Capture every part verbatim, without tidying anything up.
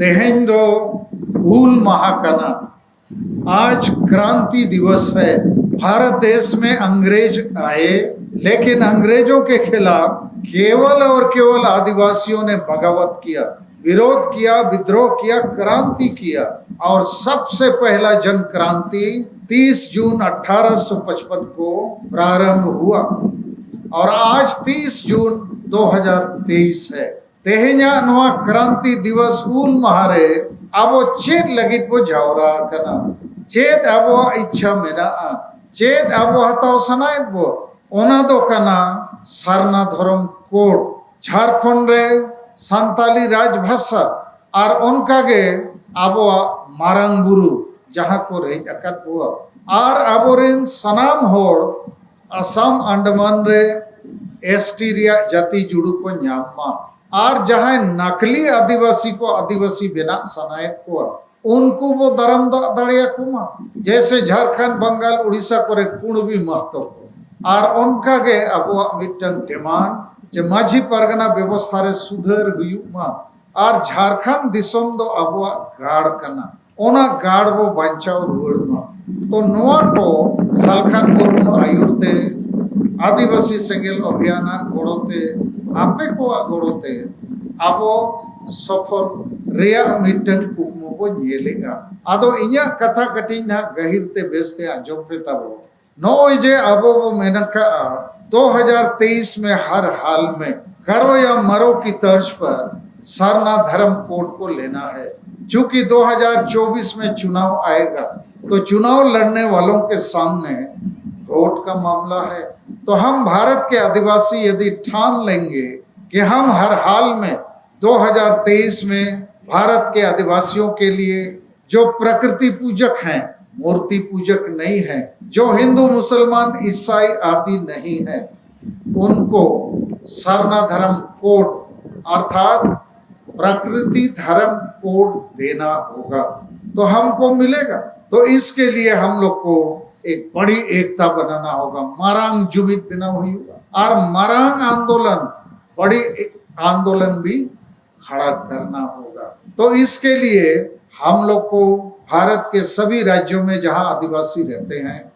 ᱛᱮᱦᱮᱧ ᱫᱚ ᱦᱩᱞ ᱢᱟᱦᱟ ᱠᱟᱱᱟ᱾ आज क्रांति दिवस है। भारत देश में अंग्रेज आए, लेकिन अंग्रेजों के खिलाफ केवल और केवल आदिवासियों ने बगावत किया, विरोध किया, विद्रोह किया, क्रांति किया। और सबसे पहला जन क्रांति तीस जून अठारह सौ पचपन को प्रारंभ हुआ और आज तीस जून दो हज़ार तेईस है। ᱛᱮᱦᱮᱧᱟᱜ ᱱᱚᱣᱟ ᱠᱨᱟᱱᱛᱤ ᱫᱤᱵᱚᱥ ᱦᱩᱞ ᱢᱟᱦᱟ ᱨᱮ ᱟᱵᱚ ᱪᱮᱫ ᱞᱟᱹᱜᱤᱫ ᱵᱚ ᱡᱟᱣᱨᱟ ᱟᱠᱟᱱᱟ? ᱪᱮᱫ ᱟᱵᱚᱣᱟᱜ ᱤᱪᱪᱷᱟ ᱢᱮᱱᱟᱜᱼᱟ? ᱪᱮᱫ ᱟᱵᱚ ᱦᱟᱛᱟᱣ ᱥᱟᱱᱟᱭᱮᱫ ᱵᱚ? ᱚᱱᱟ ᱫᱚ ᱠᱟᱱᱟ ᱥᱟᱨᱱᱟ ᱫᱷᱚᱨᱚᱢ ᱠᱳᱰ, ᱡᱷᱟᱲᱠᱷᱚᱸᱰ ᱨᱮ ᱥᱟᱱᱛᱟᱞᱤ ᱨᱟᱡᱽ ᱵᱷᱟᱥᱟ, ᱟᱨ ᱚᱱᱠᱟ ᱜᱮ ᱟᱵᱚᱣᱟᱜ ᱢᱟᱨᱟᱝ ᱵᱩᱨᱩ ᱡᱟᱦᱟᱸ ᱠᱚ ᱨᱮᱡ ᱟᱠᱟᱫ ᱵᱚᱣᱟ, ᱟᱨ ᱟᱵᱚᱨᱮᱱ ᱥᱟᱱᱟᱢ ᱦᱚᱲ ᱟᱥᱟᱢ ᱟᱱᱰᱟᱢᱟᱱ ᱨᱮ ᱮᱥᱴᱤ ᱨᱮᱭᱟᱜ ᱡᱟᱹᱛᱤ ᱡᱩᱲᱩ ᱠᱚ ᱧᱟᱢ ᱢᱟ, ᱟᱨ ᱡᱟᱦᱟᱸᱭ ᱱᱟᱠᱞᱤ ᱟᱹᱫᱤᱵᱟᱹᱥᱤ ᱠᱚ ᱟᱹᱫᱤᱵᱟᱹᱥᱤ ᱵᱮᱱᱟᱜ ᱥᱟᱱᱟᱭᱮᱫ ᱠᱚᱣᱟ, ᱩᱱᱠᱩ ᱵᱚ ᱫᱟᱨᱟᱢ ᱫᱟᱜ ᱫᱟᱲᱮᱭᱟᱠᱚ ᱢᱟ, ᱡᱮᱭᱥᱮ ᱡᱷᱟᱲᱠᱷᱚᱸᱰ, ᱵᱟᱝᱜᱟᱞ, ᱩᱲᱤᱥᱥᱟ ᱠᱚᱨᱮ ᱠᱩᱬᱵᱤ ᱢᱟᱦᱛᱚ ᱠᱚ᱾ ᱟᱨ ᱚᱱᱠᱟ ᱜᱮ ᱟᱵᱚᱣᱟᱜ ᱢᱤᱫᱴᱟᱝ ᱰᱤᱢᱟᱱᱰ ᱡᱮ ᱢᱟᱹᱡᱷᱤ ᱯᱟᱨᱜᱟᱱᱟ ᱵᱮᱵᱚᱥᱛᱷᱟ ᱨᱮ ᱥᱩᱫᱷᱟᱹᱨ ᱦᱩᱭᱩᱜ ᱢᱟ, ᱟᱨ ᱡᱷᱟᱲᱠᱷᱚᱸᱰ ᱫᱤᱥᱚᱢ ᱫᱚ ᱟᱵᱚᱣᱟᱜ ᱜᱟᱲ ᱠᱟᱱᱟ, ᱚᱱᱟ ᱜᱟᱲ ᱵᱚ ᱵᱟᱧᱪᱟᱣ ᱨᱩᱣᱟᱹᱲ ᱢᱟ᱾ ᱛᱚ ᱱᱚᱣᱟ ᱠᱚ ᱥᱟᱞᱠᱷᱟᱱ ᱢᱩᱨᱢᱩ ᱟᱹᱭᱩᱨ ᱛᱮ, ᱟᱹᱫᱤᱵᱟᱹᱥᱤ ᱥᱮᱸᱜᱮᱞ ᱚᱵᱷᱤᱭᱟᱱᱟᱜ ᱜᱚᱲᱚ ᱛᱮ, ᱟᱯᱮ ᱠᱚᱣᱟᱜ ᱜᱚᱲᱚ ᱛᱮ ᱟᱵᱚ ᱥᱚᱯᱷᱚᱞ ᱨᱮᱭᱟᱜ ᱢᱤᱫᱴᱟᱝ ᱠᱩᱠᱢᱩ ᱵᱚ ᱧᱮᱞᱮᱜᱼᱟ᱾ ᱟᱫᱚ ᱤᱧᱟᱹᱜ ᱠᱟᱛᱷᱟ ᱠᱟᱹᱴᱤᱡ ᱱᱟᱦᱟᱜ ᱜᱟᱹᱦᱤᱨ ᱛᱮ ᱵᱮᱥᱛᱮ ᱟᱸᱡᱚᱢ ᱯᱮ ᱛᱟᱵᱚ᱾ ᱱᱚᱜᱼᱚᱭ ᱡᱮ ᱟᱵᱚ ᱵᱚ ᱢᱮᱱ ᱟᱠᱟᱫᱼᱟ, दो हज़ार तेईस में हर हाल में करो या मरो की तर्ज पर सरना धर्म कोड को लेना है। चूंकि दो हज़ार चौबीस में चुनाव आएगा, तो चुनाव लड़ने वालों के सामने वोट का मामला है। तो हम भारत के आदिवासी यदि ठान लेंगे कि हम हर हाल में दो हज़ार तेईस में भारत के आदिवासियों के लिए जो प्रकृति पूजक हैं, मूर्ति पूजक नहीं हैं, जो हिंदू, मुसलमान, ईसाई आदि नहीं हैं, उनको सरना धर्म कोड अर्थात प्रकृति धर्म कोड देना होगा, तो हमको मिलेगा। तो इसके लिए हम लोग को एक बड़ी एकता बनाना होगा, ᱢᱟᱨᱟᱝ ᱡᱩᱢᱤᱫ ᱵᱮᱱᱟᱣ ᱦᱩᱭᱩᱜᱼᱟ, ᱟᱨ ᱢᱟᱨᱟᱝ ᱟᱱᱫᱳᱞᱚᱱ, ᱵᱟᱹᱲᱤ ᱟᱱᱫᱳᱞᱚᱱ ᱵᱤ खड़ा करना होगा। तो इसके लिए हम लोग को भारत के सभी राज्यों में जहां आदिवासी रहते हैं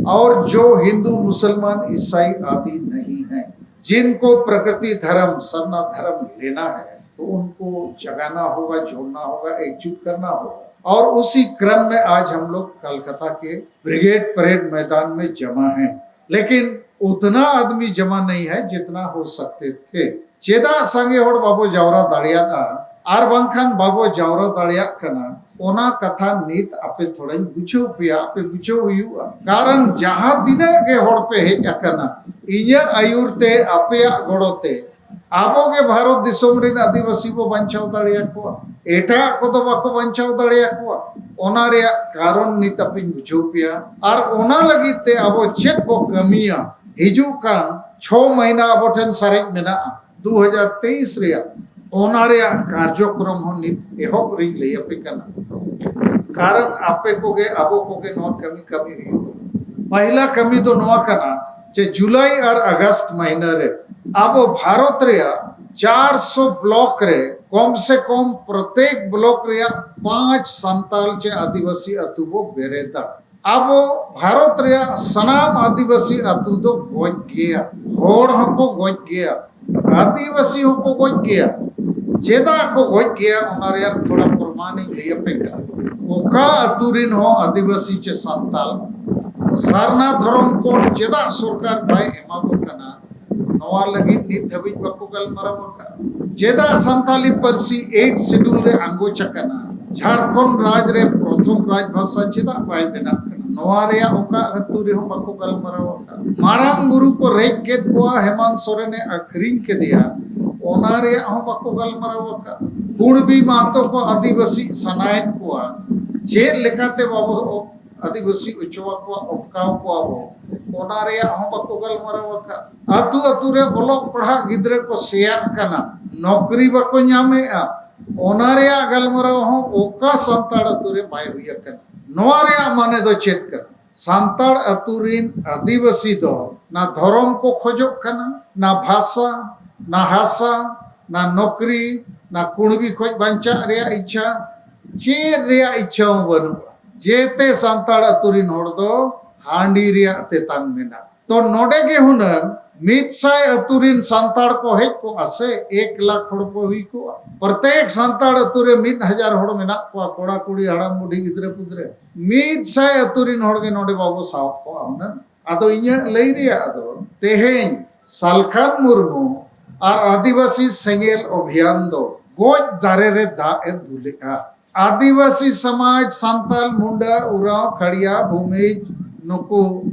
और जो हिंदू, मुसलमान, ईसाई आदि नहीं हैं, जिनको प्रकृति धर्म, सरना धर्म लेना है, तो उनको जगाना होगा, जोड़ना होगा, एकजुट करना होगा। और उसी क्रम में आज हम लोग कलकत्ता के ब्रिगेड परेड मैदान में जमा हैं, लेकिन उतना आदमी जमा नहीं है जितना हो सकते थे। ᱪᱮᱫᱟᱜ ᱥᱟᱸᱜᱮ ᱦᱚᱲ ᱵᱟᱵᱚ ᱡᱟᱣᱨᱟ ᱫᱟᱲᱮᱭᱟᱜᱼᱟ ᱟᱨ ᱵᱟᱝᱠᱷᱟᱱ ᱵᱟᱵᱚ ᱡᱟᱣᱨᱟ ᱫᱟᱲᱮᱭᱟᱜ ᱠᱟᱱᱟ, ᱚᱱᱟ ᱠᱟᱛᱷᱟ ᱱᱤᱛ ᱟᱯᱮ ᱛᱷᱚᱲᱟᱧ ᱵᱩᱡᱷᱟᱹᱣ ᱯᱮᱭᱟ, ᱟᱯᱮ ᱵᱩᱡᱷᱟᱹᱣ ᱦᱩᱭᱩᱜᱼᱟ᱾ ᱠᱟᱨᱚᱱ ᱡᱟᱦᱟᱸ ᱛᱤᱱᱟᱹᱜ ᱜᱮ ᱦᱚᱲ ᱯᱮ ᱦᱮᱡ ᱟᱠᱟᱱᱟ, ᱤᱧᱟᱹᱜ ᱟᱹᱭᱩᱨ ᱛᱮ, ᱟᱯᱮᱭᱟᱜ ᱜᱚᱲᱚ ᱛᱮ ᱟᱵᱚ ᱜᱮ ᱵᱷᱟᱨᱚᱛ ᱫᱤᱥᱚᱢ ᱨᱮᱱ ᱟᱹᱫᱤᱵᱟᱹᱥᱤ ᱵᱚ ᱵᱟᱧᱪᱟᱣ ᱫᱟᱲᱮᱭᱟᱠᱚᱣᱟ, ᱮᱴᱟᱜ ᱠᱚᱫᱚ ᱵᱟᱠᱚ ᱵᱟᱧᱪᱟᱣ ᱫᱟᱲᱮᱭᱟᱠᱚᱣᱟ᱾ ᱚᱱᱟ ᱨᱮᱭᱟᱜ ᱠᱟᱨᱚᱱ ᱱᱤᱛ ᱟᱯᱮᱧ ᱵᱩᱡᱷᱟᱹᱣ ᱯᱮᱭᱟ ᱟᱨ ᱚᱱᱟ ᱞᱟᱹᱜᱤᱫ ᱛᱮ ᱟᱵᱚ ᱪᱮᱫ ᱵᱚ ᱠᱟᱹᱢᱤᱭᱟ, ᱦᱤᱡᱩᱜ ᱠᱟᱱ ᱪᱷᱚ ᱢᱟᱹᱦᱱᱟᱹ ᱟᱵᱚ ᱴᱷᱮᱱ ᱥᱟᱨᱮᱡ ᱢᱮᱱᱟᱜᱼᱟ ᱫᱩ ᱦᱟᱡᱟᱨ ᱛᱮᱭᱤᱥ ᱨᱮᱭᱟᱜ, ᱚᱱᱟ ᱨᱮᱭᱟᱜ ᱠᱟᱨᱡᱚᱠᱨᱚᱢ ᱦᱚᱸ ᱱᱤᱛ ᱮᱦᱚᱵ ᱨᱤᱧ ᱞᱟᱹᱭ ᱟᱯᱮ ᱠᱟᱱᱟ᱾ ᱠᱟᱨᱚᱱ ᱟᱯᱮ ᱠᱚᱜᱮ, ᱟᱵᱚ ᱠᱚᱜᱮ ᱱᱚᱣᱟ ᱠᱟᱹᱢᱤ ᱠᱟᱹᱢᱤ ᱦᱩᱭᱩᱜᱼᱟ᱾ ᱯᱟᱦᱤᱞᱟ ᱠᱟᱹᱢᱤ ᱫᱚ ᱱᱚᱣᱟ ᱠᱟᱱᱟ ᱡᱮ ᱡᱩᱞᱟᱭ ᱟᱨ ᱟᱜᱚᱥᱴ ᱢᱟᱹᱦᱱᱟᱹ ᱨᱮ ᱟᱵᱚ ᱵᱷᱟᱨᱚᱛ ᱨᱮᱭᱟᱜ ᱪᱟᱨᱥᱚ ᱵᱞᱚᱠ ᱨᱮ ᱠᱚᱢ ᱥᱮ ᱠᱚᱢ ᱯᱨᱚᱛᱮᱠ ᱵᱞᱚᱠ ᱨᱮᱭᱟᱜ ᱯᱟᱸᱪ ᱥᱟᱱᱛᱟᱞ ᱪᱮ ᱟᱹᱫᱤᱵᱟᱹᱥᱤ ᱟᱹᱛᱩ ᱵᱚ ᱵᱮᱨᱮᱫᱟ᱾ ᱟᱵᱚ ᱵᱷᱟᱨᱚᱛ ᱨᱮᱭᱟᱜ ᱥᱟᱱᱟᱢ ᱟᱹᱫᱤᱵᱟᱹᱥᱤ ᱟᱹᱛᱩ ᱫᱚ ᱜᱚᱡ ᱜᱮᱭᱟ, ᱦᱚᱲ ᱦᱚᱸᱠᱚ ᱜᱚᱡ ᱜᱮᱭᱟ, ᱟᱹᱫᱤᱵᱟᱹᱥᱤ ᱦᱚᱸᱠᱚ ᱜᱚᱡ ᱜᱮᱭᱟ᱾ ᱪᱮᱫᱟᱜ ᱠᱚ ᱜᱚᱡ ᱜᱮᱭᱟ, ᱚᱱᱟ ᱨᱮᱭᱟᱜ ᱛᱷᱚᱲᱟ ᱯᱨᱚᱢᱟᱱᱤᱧ ᱞᱟᱹᱭ ᱟᱯᱮ ᱠᱟᱱᱟ᱾ ᱚᱠᱟ ᱟᱹᱛᱩ ᱨᱮᱱ ᱦᱚᱸ ᱟᱹᱫᱤᱵᱟᱹᱥᱤ ᱪᱮ ᱥᱟᱱᱛᱟᱞ ᱥᱟᱨᱱᱟ ᱫᱷᱚᱨᱚᱢ ᱠᱳᱰ ᱪᱮᱫᱟᱜ ᱥᱚᱨᱠᱟᱨ ᱵᱟᱭ ᱮᱢᱟ ᱠᱚ ᱠᱟᱱᱟ, ᱱᱚᱣᱟ ᱞᱟᱹᱜᱤᱫ ᱱᱤᱛ ᱦᱟᱹᱵᱤᱡ ᱵᱟᱠᱚ ᱜᱟᱞᱢᱟᱨᱟᱣ ᱟᱠᱟᱫ᱾ ᱪᱮᱫᱟᱜ ᱥᱟᱱᱛᱟᱞᱤ ᱯᱟᱹᱨᱥᱤ ᱮᱭᱤᱴ ᱥᱤᱰᱩᱞ ᱨᱮ ᱟᱸᱜᱚᱪ ᱟᱠᱟᱱᱟ? ᱡᱷᱟᱲᱠᱷᱚᱸᱰ ᱨᱟᱡᱽ ᱨᱮ ᱯᱨᱚᱛᱷᱚᱢ ᱨᱟᱡᱽ ᱵᱷᱟᱥᱟ ᱪᱮᱫᱟᱜ ᱵᱟᱭ ᱵᱮᱱᱟᱜ ᱠᱟᱱᱟ? ᱱᱚᱣᱟ ᱨᱮᱭᱟᱜ ᱚᱠᱟ ᱟᱹᱛᱩ ᱨᱮᱦᱚᱸ ᱵᱟᱠᱚ ᱜᱟᱞᱢᱟᱨᱟᱣ ᱟᱠᱟᱫ᱾ ᱢᱟᱨᱟᱝ ᱵᱩᱨᱩ ᱠᱚ ᱨᱮᱡ ᱠᱮᱫ ᱠᱚᱣᱟ, ᱦᱮᱢᱟᱱᱛ ᱥᱚᱨᱮᱱᱮ ᱟᱹᱠᱷᱨᱤᱧ ᱠᱮᱫᱮᱭᱟ, ᱚᱱᱟ ᱨᱮᱭᱟᱜ ᱦᱚᱸ ᱵᱟᱠᱚ ᱜᱟᱞᱢᱟᱨᱟᱣ ᱟᱠᱟᱫ᱾ ᱠᱩᱲᱵᱤ ᱢᱟᱦᱛᱚ ᱠᱚ ᱟᱹᱫᱤᱵᱟᱹᱥᱤ ᱥᱟᱱᱟᱭᱮᱫ ᱠᱚᱣᱟ, ᱪᱮᱫ ᱞᱮᱠᱟᱛᱮ ᱵᱟᱵᱚ ᱟᱹᱫᱤᱵᱟᱹᱥᱤ ᱚᱪᱚ ᱟᱠᱚᱣᱟ, ᱚᱴᱠᱟᱣ ᱠᱚᱣᱟ ᱵᱚ, ᱚᱱᱟ ᱨᱮᱭᱟᱜ ᱦᱚᱸ ᱵᱟᱠᱚ ᱜᱟᱞᱢᱟᱨᱟᱣ ᱟᱠᱟᱫ᱾ ᱟᱹᱛᱩ ᱟᱹᱛᱩ ᱨᱮ ᱚᱞᱚᱜ ᱯᱟᱲᱦᱟᱜ ᱜᱤᱫᱽᱨᱟᱹ ᱠᱚ ᱥᱮᱭᱟᱜ ᱠᱟᱱᱟ, ᱱᱚᱠᱨᱤ ᱵᱟᱠᱚ ᱧᱟᱢᱮᱜᱼᱟ, ᱚᱱᱟ ᱨᱮᱭᱟᱜ ᱜᱟᱞᱢᱟᱨᱟᱣ ᱦᱚᱸ ᱚᱠᱟ ᱥᱟᱱᱛᱟᱲ ᱟᱹᱛᱩ ᱨᱮ ᱵᱟᱭ ᱦᱩᱭ ᱟᱠᱟᱱᱟ᱾ ᱱᱚᱣᱟ ᱨᱮᱭᱟᱜ ᱢᱟᱱᱮ ᱫᱚ ᱪᱮᱫ ᱠᱟᱱᱟ? ᱥᱟᱱᱛᱟᱲ ᱟᱹᱛᱩ ᱨᱤᱱ ᱟᱹᱫᱤᱵᱟᱹᱥᱤ ᱫᱚ ᱱᱟ ᱫᱷᱚᱨᱚᱢ ᱠᱚ ᱠᱷᱚᱡᱚᱜ ᱠᱟᱱᱟ, ᱱᱟ ᱵᱷᱟᱥᱟ, ᱱᱟ ᱦᱟᱥᱟ, ᱱᱟ ᱱᱚᱠᱨᱤ, ᱱᱟ ᱠᱩᱬᱵᱤ ᱠᱷᱚᱡ ᱵᱟᱧᱪᱟᱜ ᱨᱮᱭᱟᱜ ᱤᱪᱪᱷᱟ, ᱪᱮᱫ ᱨᱮᱭᱟᱜ ᱤᱪᱪᱷᱟ ᱦᱚᱸ ᱵᱟᱹᱱᱩᱜᱼᱟ᱾ ᱡᱮᱛᱮ ᱥᱟᱱᱛᱟᱲ ᱟᱹᱛᱩ ᱨᱤᱱ ᱦᱚᱲ ᱫᱚ ᱦᱟᱺᱰᱤ ᱨᱮᱭᱟᱜ ᱛᱮᱛᱟᱝ ᱢᱮᱱᱟᱜᱼᱟ᱾ ᱛᱚ ᱱᱚᱰᱮ ᱜᱮ ᱦᱩᱱᱟᱹᱝ ᱢᱤᱫ ᱥᱟᱭ ᱟᱹᱛᱩ ᱨᱤᱱ ᱥᱟᱱᱛᱟᱲ ᱠᱚ ᱦᱮᱡ ᱠᱚᱜᱼᱟ ᱥᱮ, ᱮᱠ ᱞᱟᱠᱷ ᱦᱚᱲ ᱠᱚ ᱦᱩᱭ ᱠᱚᱜᱼᱟ᱾ ᱯᱨᱚᱛᱮᱠ ᱥᱟᱱᱛᱟᱲ ᱟᱹᱛᱩ ᱨᱮ ᱢᱤᱫ ᱦᱟᱡᱟᱨ ᱦᱚᱲ ᱢᱮᱱᱟᱜ ᱠᱚᱣᱟ, ᱠᱚᱲᱟ ᱠᱩᱲᱤ, ᱦᱟᱲᱟᱢ ᱵᱩᱰᱷᱤ, ᱜᱤᱫᱽᱨᱟᱹ ᱯᱤᱫᱽᱨᱟᱹ, ᱢᱤᱫ ᱥᱟᱭ ᱟᱹᱛᱩ ᱨᱤᱱ ᱦᱚᱲ ᱜᱮ ᱱᱚᱰᱮ ᱵᱟᱵᱚ ᱥᱟᱦᱚᱵ ᱠᱚᱜᱼᱟ ᱦᱩᱱᱟᱹᱝ᱾ ᱟᱫᱚ ᱤᱧᱟᱹᱜ ᱞᱟᱹᱭ ᱨᱮᱭᱟᱜ ᱫᱚ, ᱛᱮᱦᱮᱧ ᱥᱟᱞᱠᱷᱟᱱ ᱢᱩᱨᱢᱩ ᱟᱨ ᱟᱹᱫᱤᱵᱟᱹᱥᱤ ᱥᱮᱸᱜᱮᱞ ᱚᱵᱷᱤᱭᱟᱱ ᱫᱚ ᱜᱚᱡ ᱫᱟᱨᱮ ᱨᱮ ᱫᱟᱜ ᱮ ᱫᱩᱞᱮᱜᱼᱟ᱾ ᱟᱹᱫᱤᱵᱟᱹᱥᱤ ᱥᱚᱢᱟᱡᱽ, ᱥᱟᱱᱛᱟᱞ, ᱢᱩᱱᱰᱟ, ᱩᱨᱟᱣ, ᱠᱷᱟᱲᱤᱭᱟ, ᱵᱷᱩᱢᱤᱡᱽ, ᱱᱩᱠᱩ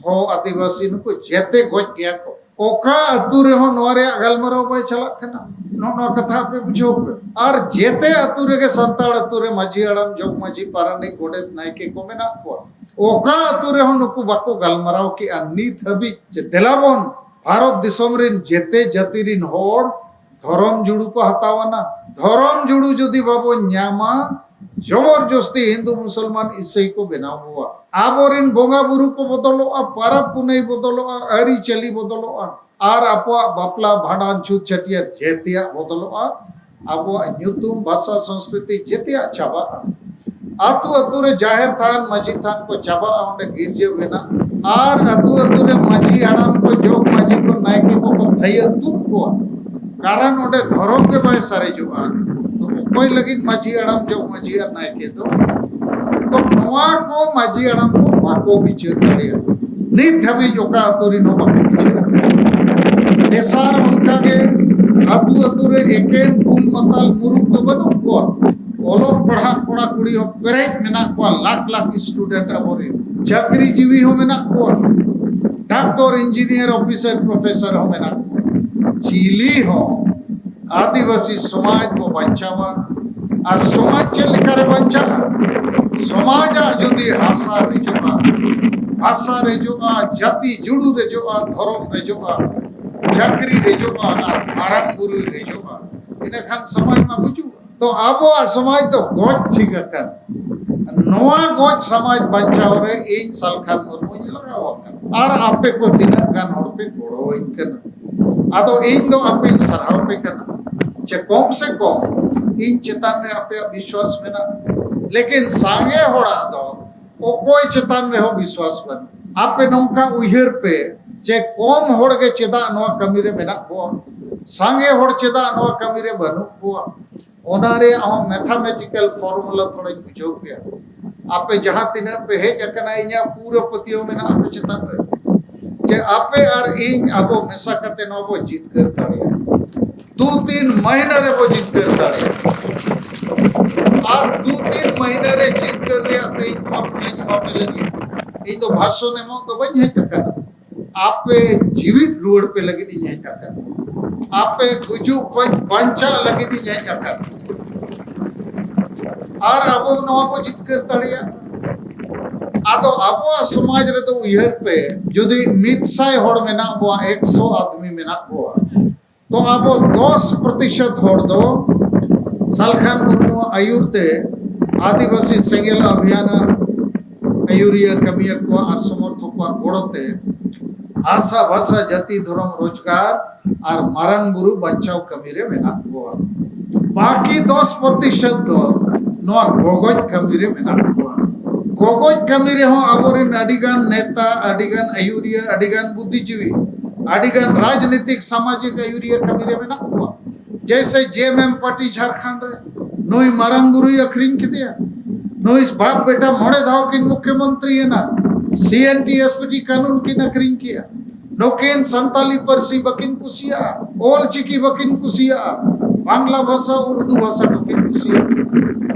ᱦᱚᱸ ᱟᱹᱫᱤᱵᱟᱹᱥᱤ, ᱱᱩᱠᱩ ᱡᱮᱛᱮ ᱜᱚᱡ ᱜᱮᱭᱟ ᱠᱚ᱾ ᱚᱠᱟ ᱟᱹᱛᱩ ᱨᱮᱦᱚᱸ ᱱᱚᱣᱟ ᱨᱮᱭᱟᱜ ᱜᱟᱞᱢᱟᱨᱟᱣ ᱵᱟᱭ ᱪᱟᱞᱟᱜ ᱠᱟᱱᱟ᱾ ᱱᱚᱜᱼᱚ ᱱᱚᱣᱟ ᱠᱟᱛᱷᱟ ᱟᱯᱮ ᱵᱩᱡᱷᱟᱹᱣ ᱯᱮ᱾ ᱟᱨ ᱡᱮᱛᱮ ᱟᱹᱛᱩ ᱨᱮᱜᱮ ᱥᱟᱱᱛᱟᱲ ᱟᱹᱛᱩ ᱨᱮ ᱢᱟᱹᱡᱷᱤ ᱦᱟᱲᱟᱢ, ᱡᱚᱜᱽ ᱢᱟᱹᱡᱷᱤ, ᱯᱟᱨᱟᱱᱤᱠ, ᱜᱚᱰᱮᱛ, ᱱᱟᱭᱠᱮ ᱠᱚ ᱢᱮᱱᱟᱜ ᱠᱚᱣᱟ᱾ ᱚᱠᱟ ᱟᱹᱛᱩ ᱨᱮᱦᱚᱸ ᱱᱩᱠᱩ ᱵᱟᱠᱚ ᱜᱟᱞᱢᱟᱨᱟᱣ ᱠᱮᱜᱼᱟ ᱱᱤᱛ ᱦᱟᱹᱵᱤᱡ ᱡᱮ ᱫᱮᱞᱟ ᱵᱚᱱ ᱵᱷᱟᱨᱚᱛ ᱫᱤᱥᱚᱢ ᱨᱤᱱ ᱡᱮᱛᱮ ᱡᱟᱹᱛᱤ ᱨᱤᱱ ᱦᱚᱲ ᱫᱷᱚᱨᱚᱢ ᱡᱩᱲᱩ ᱠᱚ ᱦᱟᱛᱟᱣᱟᱱᱟ᱾ ᱫᱷᱚᱨᱚᱢ ᱡᱩᱲᱩ ᱡᱩᱫᱤ ᱵᱟᱵᱚᱱ ᱧᱟᱢᱟ, ᱡᱚᱵᱚᱨ ᱡᱚᱥᱛᱤ ᱦᱤᱱᱫᱩ ᱢᱩᱥᱚᱞᱢᱟᱱ ᱤᱥᱟᱹᱭ ᱠᱚ ᱵᱮᱱᱟᱣ ᱵᱚᱣᱟ᱾ ᱟᱵᱚᱨᱤᱱ ᱵᱚᱸᱜᱟ ᱵᱩᱨᱩ ᱠᱚ ᱵᱚᱫᱚᱞᱚᱜᱼᱟ, ᱯᱟᱨᱟᱵᱽ ᱯᱩᱱᱟᱹᱭ ᱵᱚᱫᱚᱞᱚᱜᱼᱟ, ᱟᱹᱨᱤᱪᱟᱹᱞᱤ ᱵᱚᱫᱚᱞᱚᱜᱼᱟ, ᱟᱨ ᱟᱵᱚᱣᱟᱜ ᱵᱟᱯᱞᱟ, ᱵᱷᱟᱸᱰᱟᱱ, ᱪᱷᱩᱛ, ᱪᱷᱟᱹᱴᱭᱟᱹᱨ ᱡᱮᱛᱮᱭᱟᱜ ᱵᱚᱫᱚᱞᱚᱜᱼᱟ᱾ ᱟᱵᱚᱣᱟᱜ ᱧᱩᱛᱩᱢ, ᱵᱷᱟᱥᱟ, ᱥᱚᱝᱥᱠᱨᱤᱛᱤ ᱡᱮᱛᱮᱭᱟᱜ ᱪᱟᱵᱟᱜᱼᱟ᱾ ᱟᱹᱛᱩ ᱟᱹᱛᱩ ᱨᱮ ᱡᱟᱦᱮᱨ ᱛᱷᱟᱱ, ᱢᱟᱹᱡᱷᱤ ᱛᱷᱟᱱ ᱠᱚ ᱪᱟᱵᱟᱜᱼᱟ, ᱚᱸᱰᱮ ᱜᱤᱨᱡᱟᱹ ᱵᱮᱱᱟᱜᱼᱟ᱾ ᱟᱨ ᱟᱹᱛᱩ ᱟᱹᱛᱩ ᱨᱮ ᱢᱟᱹᱡᱷᱤ ᱦᱟᱲᱟᱢ ᱠᱚ, ᱡᱚᱜᱽ ᱢᱟᱹᱡᱷᱤ ᱠᱚ, ᱱᱟᱭᱠᱮ ᱠᱚᱠᱚ ᱛᱷᱟᱹᱭᱟᱹ ᱛᱩᱫ ᱠᱚᱣᱟ᱾ ᱠᱟᱨᱚᱱ ᱚᱸᱰᱮ ᱫᱷᱚᱨᱚᱢ ᱜᱮ ᱵᱟᱭ ᱥᱟᱨᱮᱡᱚᱜᱼᱟ᱾ ᱛᱚ ᱚᱠᱚᱭ ᱞᱟᱹᱜᱤᱫ ᱢᱟᱹᱡᱷᱤ ᱦᱟᱲᱟᱢ, ᱡᱚᱜᱽ ᱢᱟᱹᱡᱷᱤ ᱟᱨ ᱱᱟᱭᱠᱮ ᱫᱚ? ᱛᱚ ᱱᱚᱣᱟ ᱠᱚ ᱢᱟᱹᱡᱷᱤ ᱦᱟᱲᱟᱢ ᱠᱚ ᱵᱟᱠᱚ ᱵᱤᱪᱟᱹᱨ ᱫᱟᱲᱮᱭᱟᱜᱼᱟ᱾ ᱱᱤᱛ ᱦᱟᱹᱵᱤᱡ ᱚᱠᱟ ᱟᱹᱛᱩ ᱨᱮᱱ ᱦᱚᱸ ᱵᱟᱠᱚ ᱵᱤᱪᱟᱹᱨ ᱟᱠᱟᱫᱟ᱾ ᱛᱮᱥᱟᱨ, ᱚᱱᱠᱟᱜᱮ ᱟᱹᱛᱩ ᱟᱹᱛᱩ ᱨᱮ ᱮᱠᱮᱱ ᱵᱩᱞ ᱢᱟᱛᱟᱞ ᱢᱩᱨᱩᱠ ᱫᱚ ᱵᱟᱹᱱᱩᱜ ᱠᱚᱣᱟ᱾ ᱚᱞᱚᱜ ᱯᱟᱲᱦᱟᱜ ᱠᱚᱲᱟ ᱠᱩᱲᱤ ᱦᱚᱸ ᱯᱮᱨᱮᱡ ᱢᱮᱱᱟᱜ ᱠᱚᱣᱟ, ᱞᱟᱠᱷ ᱞᱟᱠᱷ student ᱟᱵᱚᱨᱮᱱ᱾ ᱪᱟᱹᱠᱨᱤ ᱡᱤᱣᱤ ᱦᱚᱸ ᱢᱮᱱᱟᱜ ᱠᱚᱣᱟ, ᱰᱟᱠᱛᱚᱨ, ᱤᱧᱡᱤᱱᱤᱭᱟᱨ, ᱚᱯᱷᱤᱥᱟᱨ, ᱯᱨᱚᱯᱷᱮᱥᱚᱨ ᱦᱚᱸ ᱢᱮᱱᱟᱜ ᱠᱚᱣᱟ᱾ ᱪᱤᱞᱤ ᱦᱚᱸ ᱟᱹᱫᱤᱵᱟᱹᱥᱤ ᱥᱚᱢᱟᱡᱽ ᱵᱚ ᱵᱟᱧᱪᱟᱣᱟ᱾ ᱟᱨ ᱥᱚᱢᱟᱡᱽ ᱪᱮᱫ ᱞᱮᱠᱟᱨᱮ ᱵᱟᱧᱪᱟᱜᱼᱟ? ᱥᱚᱢᱟᱡᱟᱜ ᱡᱩᱫᱤ ᱦᱟᱥᱟ ᱨᱮᱡᱚᱜᱼᱟ, ᱵᱷᱟᱥᱟ ᱨᱮᱡᱚᱜᱼᱟ, ᱡᱟᱹᱛᱤ ᱡᱩᱲᱩ ᱨᱮᱡᱚᱜᱼᱟ, ᱫᱷᱚᱨᱚᱢ ᱨᱮᱡᱚᱜᱼᱟ, ᱪᱟᱹᱠᱨᱤ ᱨᱮᱡᱚᱜᱼᱟ, ᱟᱨ ᱢᱟᱨᱟᱝ ᱵᱩᱨᱩᱭ ᱨᱮᱡᱚᱜᱼᱟ, ᱤᱱᱟᱹᱠᱷᱟᱱ ᱥᱚᱢᱟᱡᱽ ᱢᱟ ᱜᱩᱡᱩᱜᱼᱟ᱾ ᱛᱚ ᱟᱵᱚᱣᱟᱜ ᱥᱚᱢᱟᱡᱽ ᱫᱚ ᱜᱚᱡ ᱴᱷᱤᱠ ᱟᱠᱟᱱᱟ᱾ ᱱᱚᱣᱟ ᱜᱚᱡ ᱥᱚᱢᱟᱡᱽ ᱵᱟᱧᱪᱟᱣ ᱨᱮ ᱤᱧ ᱥᱟᱞᱠᱷᱟᱱ ᱢᱩᱨᱢᱩᱧ ᱞᱟᱜᱟᱣ ᱟᱠᱟᱱᱟ᱾ ᱟᱨ ᱟᱯᱮ ᱠᱚ ᱛᱤᱱᱟᱹᱜ ᱜᱟᱱ ᱦᱚᱲ ᱯᱮ ᱜᱚᱲᱚᱣᱟᱹᱧ ᱠᱟᱱᱟ? ᱟᱫᱚ ᱤᱧ ᱫᱚ ᱟᱯᱮᱧ ᱥᱟᱨᱦᱟᱣ ᱯᱮ ᱠᱟᱱᱟ ᱡᱮ ᱠᱚᱢ ᱥᱮ ᱠᱚᱢ ᱤᱧ ᱪᱮᱛᱟᱱ ᱨᱮ ᱟᱯᱮᱭᱟᱜ ᱵᱤᱥᱣᱟᱥ ᱢᱮᱱᱟᱜᱼᱟ᱾ ᱞᱮᱠᱤᱱ ᱥᱟᱸᱜᱮ ᱦᱚᱲᱟᱜ ᱫᱚ ᱚᱠᱚᱭ ᱪᱮᱛᱟᱱ ᱨᱮᱦᱚᱸ ᱵᱤᱥᱣᱟᱥ ᱵᱟᱹᱱᱩᱜ᱾ ᱟᱯᱮ ᱱᱚᱝᱠᱟ ᱩᱭᱦᱟᱹᱨ ᱯᱮ ᱡᱮ ᱠᱚᱢ ᱦᱚᱲ ᱜᱮ ᱪᱮᱫᱟᱜ ᱱᱚᱣᱟ ᱠᱟᱹᱢᱤ ᱨᱮ ᱢᱮᱱᱟᱜ ᱠᱚᱣᱟ, ᱥᱟᱸᱜᱮ ᱦᱚᱲ ᱪᱮᱫᱟᱜ ᱱᱚᱣᱟ ᱠᱟᱹᱢᱤ ᱨᱮ ᱵᱟᱹᱱᱩᱜ ᱠᱚᱣᱟ? ᱚᱱᱟ ᱨᱮᱭᱟᱜ ᱦᱚᱸ ᱢᱮᱛᱷᱟᱢᱮᱴᱤᱠᱮᱞ ᱯᱷᱚᱨᱢᱩᱞᱟ ᱛᱷᱚᱲᱟᱧ ᱵᱩᱡᱷᱟᱹᱣ ᱯᱮᱭᱟ᱾ ᱟᱯᱮ ᱡᱟᱦᱟᱸ ᱛᱤᱱᱟᱹᱜ ᱯᱮ ᱦᱮᱡ ᱟᱠᱟᱱᱟ, ᱤᱧᱟᱹᱜ ᱯᱩᱨᱟᱹ ᱯᱟᱹᱛᱭᱟᱹᱣ ᱢᱮᱱᱟᱜᱼᱟ ᱟᱯᱮ ᱪᱮᱛᱟᱱ ᱨᱮ, ᱡᱮ ᱟᱯᱮ ᱟᱨ ᱤᱧ ᱟᱵᱚ ᱢᱮᱥᱟ ᱠᱟᱛᱮ ᱱᱚᱣᱟ ᱵᱚ ᱡᱤᱛᱠᱟᱹᱨ ᱫᱟᱲᱮᱭᱟᱜᱼᱟ᱾ ᱫᱩ ᱛᱤᱱ ᱢᱟᱹᱦᱱᱟᱹ ᱨᱮᱵᱚ ᱡᱤᱛᱠᱟᱹᱨ ᱫᱟᱲᱮᱭᱟᱜᱼᱟ᱾ ᱟᱨ ᱫᱩ ᱛᱤᱱ ᱢᱟᱹᱦᱱᱟᱹ ᱨᱮ ᱡᱤᱛᱠᱟᱹᱨ ᱨᱮᱭᱟᱜ ᱛᱮᱦᱮᱧ ᱯᱷᱚᱨᱢᱩᱞᱟᱧ ᱮᱢᱟ ᱯᱮ ᱞᱟᱹᱜᱤᱫ᱾ ᱤᱧ ᱫᱚ ᱵᱷᱟᱥᱚᱱ ᱮᱢᱚᱜ ᱫᱚ ᱵᱟᱹᱧ ᱦᱮᱡ ᱟᱠᱟᱱᱟ, ᱟᱯᱮ ᱡᱤᱣᱤᱫ ᱨᱩᱣᱟᱹᱲ ᱯᱮ ᱞᱟᱹᱜᱤᱫ ᱤᱧ ᱦᱮᱡ ᱟᱠᱟᱱᱟ, ᱟᱯᱮ ᱜᱩᱡᱩᱜ ᱠᱷᱚᱱ ᱵᱟᱧᱪᱟᱜ ᱞᱟᱹᱜᱤᱫ ᱤᱧ ᱦᱮᱡ ᱟᱠᱟᱱᱟ᱾ ᱟᱨ ᱟᱵᱚ ᱱᱚᱣᱟ ᱵᱚ ᱡᱤᱛᱠᱟᱹᱨ ᱫᱟᱲᱮᱭᱟᱜᱼᱟ᱾ ᱟᱫᱚ ᱟᱵᱚᱣᱟᱜ ᱥᱚᱢᱟᱡᱽ ᱨᱮᱫᱚ ᱩᱭᱦᱟᱹᱨ ᱯᱮ, ᱡᱩᱫᱤ ᱢᱤᱫ ᱥᱟᱭ ᱦᱚᱲ ᱢᱮᱱᱟᱜ ᱵᱚᱣᱟ, ᱮᱠᱥᱚ ᱟᱫᱢᱤ ᱢᱮᱱᱟᱜ ᱵᱚᱣᱟ, ᱛᱚ ᱟᱵᱚ ᱫᱚᱥ ᱯᱨᱚᱛᱤᱥᱚᱛ ᱦᱚᱲ ᱫᱚ ᱥᱟᱞᱠᱷᱟᱱ ᱢᱩᱨᱢᱩ ᱟᱹᱭᱩᱨ ᱛᱮ ᱟᱹᱫᱤᱵᱟᱹᱥᱤ ᱥᱮᱸᱜᱮᱞ ᱟᱵᱷᱤᱭᱟᱱ ᱟᱹᱭᱩᱨᱤᱭᱟᱹ ᱠᱟᱹᱢᱤᱭᱟᱹ ᱠᱚᱣᱟᱜ ᱟᱨ ᱥᱚᱢᱚᱨᱛᱷᱚᱠ ᱠᱚᱣᱟᱜ ᱜᱚᱲᱚ ᱛᱮ ᱦᱟᱥᱟ ᱵᱷᱟᱥᱟ ᱡᱟᱹᱛᱤ ᱫᱷᱚᱨᱚᱢ ᱨᱳᱡᱽᱜᱟᱨ ᱟᱨ ᱢᱟᱨᱟᱝ ᱵᱩᱨᱩ ᱵᱟᱧᱪᱟᱣ ᱠᱟᱹᱢᱤ ᱨᱮ ᱢᱮᱱᱟᱜ ᱠᱚᱣᱟ᱾ ᱵᱟᱹᱠᱤ ᱫᱚᱥ ᱯᱨᱚᱛᱤᱥᱚᱛ ᱫᱚ ᱱᱚᱣᱟ ᱜᱚᱜᱚᱡ ᱠᱟᱹᱢᱤ ᱨᱮ ᱢᱮᱱᱟᱜ ᱠᱚᱣᱟ᱾ ᱜᱚᱜᱚᱡ ᱠᱟᱹᱢᱤ ᱨᱮᱦᱚᱸ ᱟᱵᱚᱨᱮᱱ ᱟᱹᱰᱤᱜᱟᱱ ᱱᱮᱛᱟ, ᱟᱹᱰᱤᱜᱟᱱ ᱟᱹᱭᱩᱨᱤᱭᱟᱹ, ᱟᱹᱰᱤᱜᱟᱱ ᱵᱩᱫᱽᱫᱷᱤᱡᱤᱵᱤ, ᱟᱹᱰᱤᱜᱟᱱ ᱨᱟᱡᱽᱱᱤᱛᱤᱠ ᱥᱟᱢᱟᱡᱤᱠ ᱟᱹᱭᱩᱨᱤᱭᱟᱹ ᱠᱟᱹᱢᱤ ᱨᱮ ᱢᱮᱱᱟᱜ ᱠᱚᱣᱟ᱾ ᱡᱮᱭᱥᱮ ᱡᱮ ᱮᱢ ᱮᱢ ᱯᱟᱨᱴᱤ ᱡᱷᱟᱲᱠᱷᱚᱸᱰ ᱨᱮ ᱱᱩᱭ ᱢᱟᱨᱟᱝ ᱵᱩᱨᱩᱭ ᱟᱹᱠᱷᱨᱤᱧ ᱠᱮᱫᱮᱭᱟ, ᱱᱩᱭ ᱵᱟᱯ ᱵᱮᱴᱟ ᱢᱚᱬᱮ ᱫᱷᱟᱣ ᱠᱤᱱ ᱢᱩᱠᱷᱭᱚᱢᱚᱱᱛᱨᱤ ᱮᱱᱟ, ᱥᱤ N T S P T ᱠᱟᱹᱱᱩᱱ ᱠᱤᱱ ᱟᱹᱠᱷᱨᱤᱧ ᱠᱮᱜᱼᱟ᱾ ᱱᱩᱠᱤᱱ ᱥᱟᱱᱛᱟᱞᱤ ᱯᱟᱹᱨᱥᱤ ᱵᱟᱹᱠᱤᱱ ᱠᱩᱥᱤᱭᱟᱜᱼᱟ, ᱚᱞ ᱪᱤᱠᱤ ᱵᱟᱹᱠᱤᱱ ᱠᱩᱥᱤᱭᱟᱜᱼᱟ, ᱵᱟᱝᱞᱟ ᱵᱷᱟᱥᱟ, ᱩᱨᱫᱩ ᱵᱷᱟᱥᱟ ᱵᱟᱹᱠᱤᱱ ᱠᱩᱥᱤᱭᱟᱜᱼᱟ᱾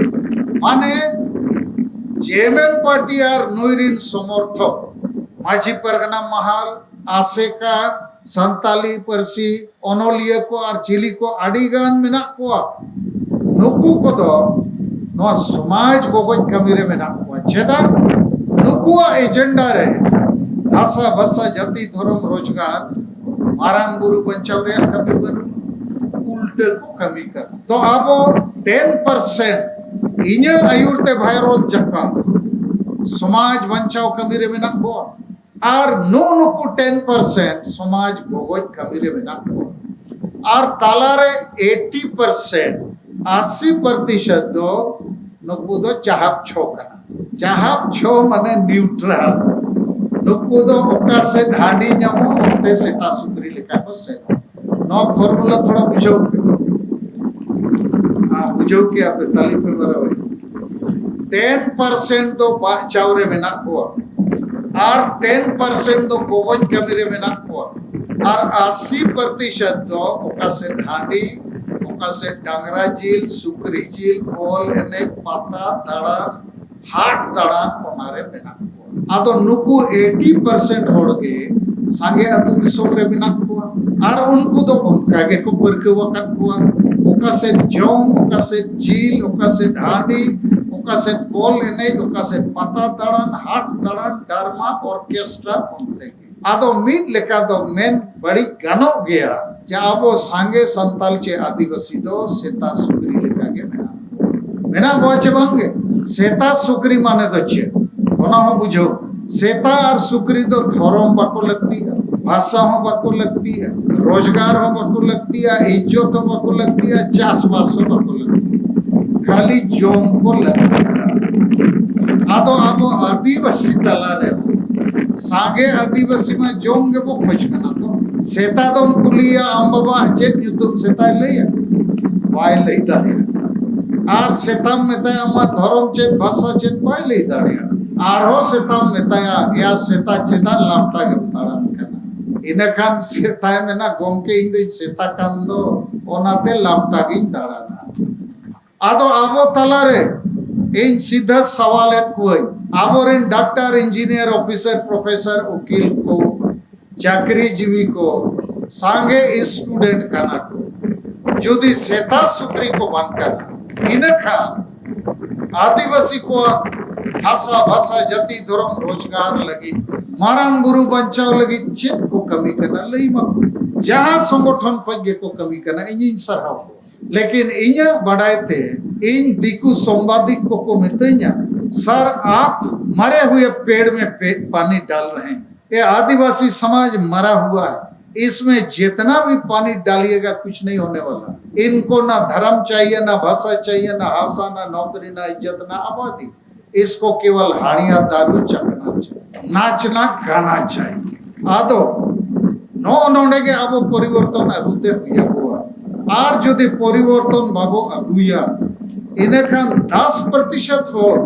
ᱢᱟᱱᱮ ᱡᱮ ᱮᱢ ᱮᱢ ᱯᱟᱨᱴᱤ ᱟᱨ ᱱᱩᱭ ᱨᱤᱱ ᱥᱚᱢᱚᱨᱛᱷᱚᱠ, ᱢᱟᱹᱡᱷᱤ ᱯᱟᱨᱜᱟᱱᱟ ᱢᱟᱦᱟᱞ, ᱟᱥᱮᱠᱟ, ᱥᱟᱱᱛᱟᱞᱤ ᱯᱟᱹᱨᱥᱤ ᱚᱱᱚᱞᱤᱭᱟᱹ ᱠᱚ ᱟᱨ ᱪᱤᱞᱤ ᱠᱚ ᱟᱹᱰᱤ ᱜᱟᱱ ᱢᱮᱱᱟᱜ ᱠᱚᱣᱟ᱾ ᱱᱩᱠᱩ ᱠᱚᱫᱚ ᱱᱚᱣᱟ ᱥᱚᱢᱟᱡᱽ ᱜᱚᱜᱚᱡ ᱠᱟᱹᱢᱤ ᱨᱮ ᱢᱮᱱᱟᱜ ᱠᱚᱣᱟ᱾ ᱪᱮᱫᱟᱜ? ᱱᱩᱠᱩᱣᱟᱜ ᱮᱡᱮᱱᱰᱟ ᱨᱮ ᱵᱷᱟᱥᱟ, ᱵᱷᱟᱥᱟ, ᱡᱟᱹᱛᱤ, ᱫᱷᱚᱨᱚᱢ, ᱨᱳᱡᱽᱜᱟᱨ, ᱢᱟᱨᱟᱝ ᱵᱩᱨᱩ ᱵᱟᱧᱪᱟᱣ ᱨᱮᱭᱟᱜ ᱠᱟᱹᱢᱤ ᱵᱟᱹᱱᱩᱜ, ᱩᱞᱴᱟᱹ ᱠᱚ ᱠᱟᱹᱢᱤ ᱠᱟᱱᱟ᱾ ᱛᱚ ᱟᱵᱚ ᱴᱮᱱ ᱯᱟᱨᱥᱮᱱᱴ ᱤᱧᱟᱹᱜ ᱟᱹᱭᱩᱨ ᱛᱮ ᱵᱷᱟᱨᱚᱛ ᱡᱟᱠᱟᱛ ᱥᱚᱢᱟᱡᱽ ᱵᱟᱧᱪᱟᱣ ᱠᱟᱹᱢᱤ ᱨᱮ ᱢᱮᱱᱟᱜ ᱵᱚᱱᱟ᱾ ᱟᱨ ᱱᱩᱜᱼᱩ ᱱᱩᱠᱩ ᱴᱮᱱ ᱯᱟᱨᱥᱮᱱᱴ ᱥᱚᱢᱟᱡᱽ ᱜᱚᱜᱚᱡ ᱠᱟᱹᱢᱤ ᱨᱮ ᱢᱮᱱᱟᱜ ᱠᱚᱣᱟ᱾ ᱟᱨ ᱛᱟᱞᱟᱨᱮ ᱮᱭᱤᱴᱤ ᱯᱟᱨᱥᱮᱱᱴ, ᱟᱥᱤ ᱯᱨᱚᱛᱤᱥᱚᱛ ᱫᱚ ᱱᱩᱠᱩ ᱫᱚ ᱪᱟᱦᱟᱵ ᱪᱷᱚ ᱠᱟᱱᱟ᱾ ᱪᱟᱦᱟᱵ ᱪᱷᱚ ᱢᱟᱱᱮ ᱱᱤᱭᱩᱴᱨᱟᱞ᱾ ᱱᱩᱠᱩ ᱫᱚ ᱚᱠᱟ ᱥᱮᱫ ᱦᱟᱺᱰᱤ ᱧᱟᱢᱚᱜ, ᱚᱱᱛᱮ ᱥᱮᱛᱟ ᱥᱩᱠᱨᱤ ᱞᱮᱠᱟ ᱠᱚ ᱥᱮᱱᱚᱜᱼᱟ᱾ ᱱᱚᱣᱟ ᱯᱷᱚᱨᱢᱩᱞᱟ ᱛᱷᱚᱲᱟ ᱵᱩᱡᱷᱟᱹᱣ ᱯᱮ᱾ ᱟᱨ ᱵᱩᱡᱷᱟᱹᱣ ᱠᱮᱜᱼᱟ ᱯᱮ, ᱛᱟᱹᱞᱤ ᱯᱮ ᱢᱟᱨᱟᱣᱟ᱾ ᱴᱮᱱ ᱯᱟᱨᱥᱮᱱᱴ ᱫᱚ ᱵᱟᱧᱪᱟᱣ ᱨᱮ ᱢᱮᱱᱟᱜ ᱠᱚᱣᱟ, ᱟᱨ ᱴᱮᱱ ᱯᱟᱨᱥᱮᱱᱴ ᱫᱚ ᱜᱚᱜᱚᱡ ᱠᱟᱹᱢᱤ ᱨᱮ ᱢᱮᱱᱟᱜ ᱠᱚᱣᱟ, ᱟᱨ ᱟᱥᱤ ᱯᱨᱚᱛᱤᱥᱚᱛ ᱫᱚ ᱚᱠᱟ ᱥᱮᱫ ᱦᱟᱺᱰᱤ, ᱚᱠᱟ ᱥᱮᱫ ᱰᱟᱝᱨᱟ ᱡᱤᱞ, ᱥᱩᱠᱨᱤ ᱡᱤᱞ, ᱵᱚᱞ ᱮᱱᱮᱡ, ᱯᱟᱛᱟ ᱫᱟᱬᱟᱱ, ᱦᱟᱴ ᱫᱟᱬᱟᱱ, ᱚᱱᱟᱨᱮ ᱢᱮᱱᱟᱜ ᱠᱚᱣᱟ᱾ ᱟᱫᱚ ᱱᱩᱠᱩ ᱮᱭᱤᱴᱤ ᱯᱟᱨᱥᱮᱱᱴ ᱦᱚᱲ ᱜᱮ ᱥᱟᱸᱜᱮ ᱟᱹᱛᱩ ᱫᱤᱥᱚᱢ ᱨᱮ ᱢᱮᱱᱟᱜ ᱠᱚᱣᱟ, ᱟᱨ ᱩᱱᱠᱩ ᱫᱚ ᱚᱱᱠᱟ ᱜᱮᱠᱚ ᱯᱟᱹᱨᱠᱟᱹᱣ ᱟᱠᱟᱫ ᱠᱚᱣᱟ᱾ ᱚᱠᱟ ᱥᱮᱫ ᱡᱚᱢ, ᱚᱠᱟ ᱥᱮᱫ ᱡᱤᱞ, ᱚᱠᱟ ᱥᱮᱫ ᱦᱟᱺᱰᱤ, ᱚᱠᱟ ᱥᱮᱫ ᱵᱚᱞ ᱮᱱᱮᱡ, ᱚᱠᱟ ᱥᱮᱫ ᱯᱟᱛᱟ ᱫᱟᱬᱟᱱ, ᱦᱟᱴ ᱫᱟᱬᱟᱱ, ᱰᱨᱟᱢᱟ, ᱚᱨᱠᱮᱥᱴᱨᱟ, ᱚᱱᱛᱮ ᱜᱮ᱾ ᱟᱫᱚ ᱢᱤᱫ ᱞᱮᱠᱟ ᱫᱚ ᱢᱮᱱ ᱵᱟᱹᱲᱤᱡ ᱜᱟᱱᱚᱜ ᱜᱮᱭᱟ ᱡᱮ ᱟᱵᱚ ᱥᱟᱸᱜᱮ ᱥᱟᱱᱛᱟᱞ ᱪᱮ ᱟᱹᱫᱤᱵᱟᱹᱥᱤ ᱫᱚ ᱥᱮᱛᱟ ᱥᱩᱠᱨᱤ ᱞᱮᱠᱟ ᱜᱮ ᱢᱮᱱᱟᱜ ᱠᱚᱣᱟ᱾ ᱢᱮᱱᱟᱜ ᱠᱚᱣᱟ ᱪᱮ ᱵᱟᱝ ᱜᱮ? ᱥᱮᱛᱟ ᱥᱩᱠᱨᱤ ᱢᱟᱱᱮ ᱫᱚ ᱪᱮᱫ? ᱚᱱᱟ ᱦᱚᱸ ᱵᱩᱡᱷᱟᱹᱣ᱾ ᱥᱮᱛᱟ ᱟᱨ ᱥᱩᱠᱨᱤ ᱫᱚ ᱫᱷᱚᱨᱚᱢ ᱵᱟᱠᱚ ᱞᱟᱹᱠᱛᱤᱜᱼᱟ, ᱵᱷᱟᱥᱟ ᱦᱚᱸ ᱵᱟᱠᱚ ᱞᱟᱹᱠᱛᱤᱜᱼᱟ, ᱨᱳᱡᱽᱜᱟᱨ ᱦᱚᱸ ᱵᱟᱠᱚ ᱞᱟᱹᱠᱛᱤᱜᱼᱟ, ᱤᱡᱽᱡᱚᱛ ᱦᱚᱸ ᱵᱟᱠᱚ ᱞᱟᱹᱠᱛᱤᱜᱼᱟ, ᱪᱟᱥᱵᱟᱥ ᱦᱚᱸ ᱵᱟᱠᱚ ᱞᱟᱹᱠᱛᱤᱜᱼᱟ, ᱠᱷᱟᱹᱞᱤ ᱡᱚᱢ ᱠᱚ ᱞᱟᱹᱠᱛᱤᱜᱼᱟ᱾ ᱟᱫᱚ ᱟᱵᱚ ᱟᱹᱫᱤᱵᱟᱹᱥᱤ ᱛᱟᱞᱟ ᱨᱮ ᱥᱟᱸᱜᱮ ᱟᱹᱫᱤᱵᱟᱹᱥᱤ ᱢᱟ ᱡᱚᱢ ᱜᱮᱵᱚ ᱠᱷᱚᱡ ᱠᱟᱱᱟ᱾ ᱛᱚ ᱥᱮᱛᱟ ᱫᱚᱢ ᱠᱩᱞᱤᱭᱟ, "ᱟᱢ ᱵᱟᱵᱟ ᱪᱮᱫ ᱧᱩᱛᱩᱢ?" ᱥᱮᱛᱟᱭ ᱞᱟᱹᱭᱟ? ᱵᱟᱭ ᱞᱟᱹᱭ ᱫᱟᱲᱮᱭᱟᱜᱼᱟ᱾ ᱟᱨ ᱥᱮᱛᱟᱢ ᱢᱮᱛᱟᱭᱟ, "ᱟᱢᱟᱜ ᱫᱷᱚᱨᱚᱢ ᱪᱮᱫ, ᱵᱷᱟᱥᱟ ᱪᱮᱫ?" ᱵᱟᱭ ᱞᱟᱹᱭ ᱫᱟᱲᱮᱭᱟᱜᱼᱟ᱾ ᱟᱨᱦᱚᱸ ᱥᱮᱛᱟᱢ ᱢᱮᱛᱟᱭᱟ, "ᱮᱭᱟ ᱥᱮᱛᱟ, ᱪᱮᱫᱟᱜ ᱞᱟᱢᱴᱟ ᱜᱮᱢ ᱫᱟᱬᱟᱱ ᱠᱟᱱᱟ?" ᱤᱱᱟᱹ ᱠᱷᱟᱱ ᱥᱮᱛᱟᱭ ᱢᱮᱱᱟ, "ᱜᱚᱢᱠᱮ, ᱤᱧ ᱫᱚᱧ ᱥᱮᱛᱟ ᱠᱟᱱ ᱫᱚ, ᱚᱱᱟᱛᱮ ᱞᱟᱢᱴᱟ ᱜᱤᱧ ᱫᱟᱬᱟᱱᱟ᱾" ᱟᱫᱚ ᱟᱵᱚ ᱛᱟᱞᱟᱨᱮ ᱤᱧ ᱥᱤᱫᱷᱟᱹ ᱥᱟᱣᱟᱞᱮᱫ ᱠᱚᱣᱟᱹᱧ, ᱟᱵᱚᱨᱮᱱ ᱰᱟᱠᱛᱟᱨ, ᱤᱧᱡᱤᱱᱤᱭᱟᱨ, ᱚᱯᱷᱤᱥᱟᱨ, ᱯᱨᱚᱯᱷᱮᱥᱚᱨ, ᱩᱠᱤᱞ ᱠᱚ, ᱪᱟᱹᱠᱨᱤ ᱡᱤᱣᱤ ᱠᱚ, ᱥᱟᱸᱜᱮ ᱥᱴᱩᱰᱮᱱᱴ ᱠᱟᱱᱟ ᱠᱚ, ᱡᱩᱫᱤ ᱥᱮᱛᱟ ᱥᱩᱠᱨᱤ ᱠᱚ ᱵᱟᱝ ᱠᱟᱱᱟ, ᱤᱱᱟᱹ ᱠᱷᱟᱱ ᱟᱹᱫᱤᱵᱟᱹᱥᱤ ᱠᱚᱣᱟᱜ ᱦᱟᱥᱟ, ᱵᱷᱟᱥᱟ, ᱡᱟᱹᱛᱤ, ᱫᱷᱚᱨᱚᱢ, ᱨᱳᱡᱽᱜᱟᱨ ᱞᱟᱹᱜᱤᱫ, ᱢᱟᱨᱟᱝ ᱵᱩᱨᱩ ᱵᱟᱧᱪᱟᱣ ᱞᱟᱹᱜᱤᱫ ᱪᱮᱫ ᱠᱚ ᱠᱟᱹᱢᱤ ᱠᱟᱱᱟ, ᱞᱟᱹᱭ ᱢᱟᱠᱚ᱾ ᱡᱟᱦᱟᱸ ᱥᱚᱝᱜᱚᱴᱷᱚᱱ ᱠᱷᱚᱱ ᱜᱮᱠᱚ ᱠᱟᱹᱢᱤ ᱠᱟᱱᱟ, ᱤᱧᱤᱧ ᱥᱟᱨᱦᱟᱣ ᱠᱚᱣᱟ᱾ ᱞᱮᱠᱤᱱ ᱤᱧᱟᱹᱜ ᱵᱟᱰᱟᱭ ᱛᱮ ᱤᱧ ᱫᱤᱠᱩ ᱥᱚᱢᱵᱟᱫᱤᱠ ᱠᱚᱠᱚ ᱢᱤᱛᱟᱹᱧᱟ, "ᱥᱟᱨ, ᱟᱯ ᱢᱟᱨᱮ ᱦᱩᱭᱮ ᱯᱮᱲ ᱢᱮ ᱯᱮ, ᱯᱟᱱᱤ ᱰᱟᱞ ᱨᱮᱦᱮ ᱦᱮᱸ, ये आदिवासी समाज मरा हुआ है। इसमें जितना भी पानी डालिएगा, कुछ नहीं होने वाला। इनको ना धर्म चाहिए, ना भाषा चाहिए, ना आशा, ना नौकरी, ना इज्जत, ना आबादी। इसको केवल हाड़िया दारू चखना चाहिए, नाचना गाना चाहिए। ᱟᱫᱚ ᱱᱚᱜᱼᱚ ᱱᱚᱰᱮ ᱜᱮ ᱟᱵᱚ ᱯᱚᱨᱤᱵᱚᱨᱛᱚᱱ ᱟᱹᱜᱩᱛᱮ ᱦᱩᱭ ᱟᱵᱚᱣᱟ᱾ ᱟᱨ ᱡᱩᱫᱤ ᱯᱚᱨᱤᱵᱚᱨᱛᱚᱱ ᱵᱟᱵᱚ ᱟᱹᱜᱩᱭᱟ, ᱤᱱᱟᱹᱠᱷᱟᱱ ᱫᱟᱥ ᱯᱨᱚᱛᱤᱥᱚᱛ ᱦᱚᱲ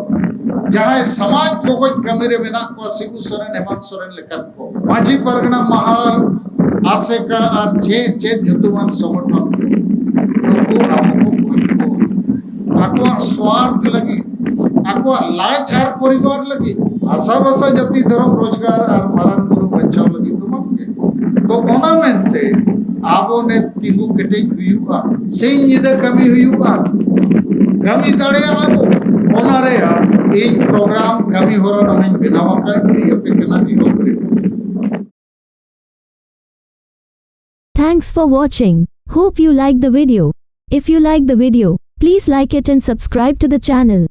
ᱡᱟᱦᱟᱸᱭ ᱥᱚᱢᱟᱡᱽ ᱠᱚᱜᱚᱡ ᱠᱟᱹᱢᱤ ᱨᱮ ᱢᱮᱱᱟᱜ ᱠᱚᱣᱟ, ᱥᱤᱵᱩ ᱥᱚᱨᱮᱱ, ᱦᱮᱢᱟᱱᱛ ᱥᱚᱨᱮᱱ ᱞᱮᱠᱟᱱ ᱠᱚ, ᱢᱟᱹᱡᱷᱤ ᱯᱟᱨᱜᱟᱱᱟ ᱢᱟᱦᱟᱞ, ᱟᱥᱮᱠᱟ ᱟᱨ ᱪᱮᱫ ᱪᱮᱫ ᱧᱩᱛᱩᱢᱟᱱ ᱥᱚᱝᱜᱚᱴᱷᱚᱱ ᱠᱚ, ᱱᱩᱠᱩ ᱟᱵᱚ ᱠᱚ ᱜᱚᱡ ᱠᱚᱣᱟ᱾ ᱟᱠᱚᱣᱟᱜ ᱥᱣᱟᱨᱛᱷ ᱞᱟᱹᱜᱤᱫ, ᱟᱠᱚᱣᱟᱜ ᱞᱟᱡ ᱟᱨ ᱯᱚᱨᱤᱵᱟᱨ ᱞᱟᱹᱜᱤᱫ, ᱵᱷᱟᱥᱟ ᱵᱷᱟᱥᱟ, ᱡᱟᱹᱛᱤ, ᱫᱷᱚᱨᱚᱢ, ᱨᱳᱡᱽᱜᱟᱨ ᱟᱨ ᱢᱟᱨᱟᱝ ᱵᱩᱨᱩ ᱵᱟᱧᱪᱟᱣ ᱞᱟᱹᱜᱤᱫ ᱫᱚ ᱵᱟᱝ ᱜᱮ᱾ ᱛᱚ ᱚᱱᱟ ᱢᱮᱱᱛᱮ ᱟᱵᱚ ᱱᱮ ᱛᱤᱸᱜᱩ ᱠᱮᱴᱮᱡ ᱦᱩᱭᱩᱜᱼᱟ, ᱥᱤᱧ ᱧᱤᱫᱟᱹ ᱠᱟᱹᱢᱤ ᱦᱩᱭᱩᱜᱼᱟ, ᱠᱟᱹᱢᱤ ᱫᱟᱲᱮᱭᱟᱜᱼᱟ ᱵᱚ᱾ ᱚᱱᱟ ᱨᱮᱭᱟᱜ ᱤᱧ ᱯᱨᱳᱜᱨᱟᱢ ᱠᱟᱹᱢᱤ ᱦᱚᱨᱟ ᱱᱚᱣᱟᱧ ᱵᱮᱱᱟᱣ ᱟᱠᱟᱫ ᱞᱟᱹᱭ ᱟᱯᱮ ᱠᱟᱱᱟ ᱮᱦᱚᱵ ᱨᱮ᱾ Thanks for watching. Hope you like the video. If you like the video, please like it and subscribe to the channel.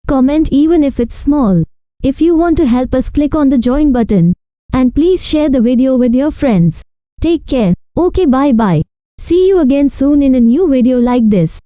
Comment even if it's small. If you want to help us, click on the join button. And please share the video with your friends. Take care. Okay, bye bye. See you again soon in a new video like this.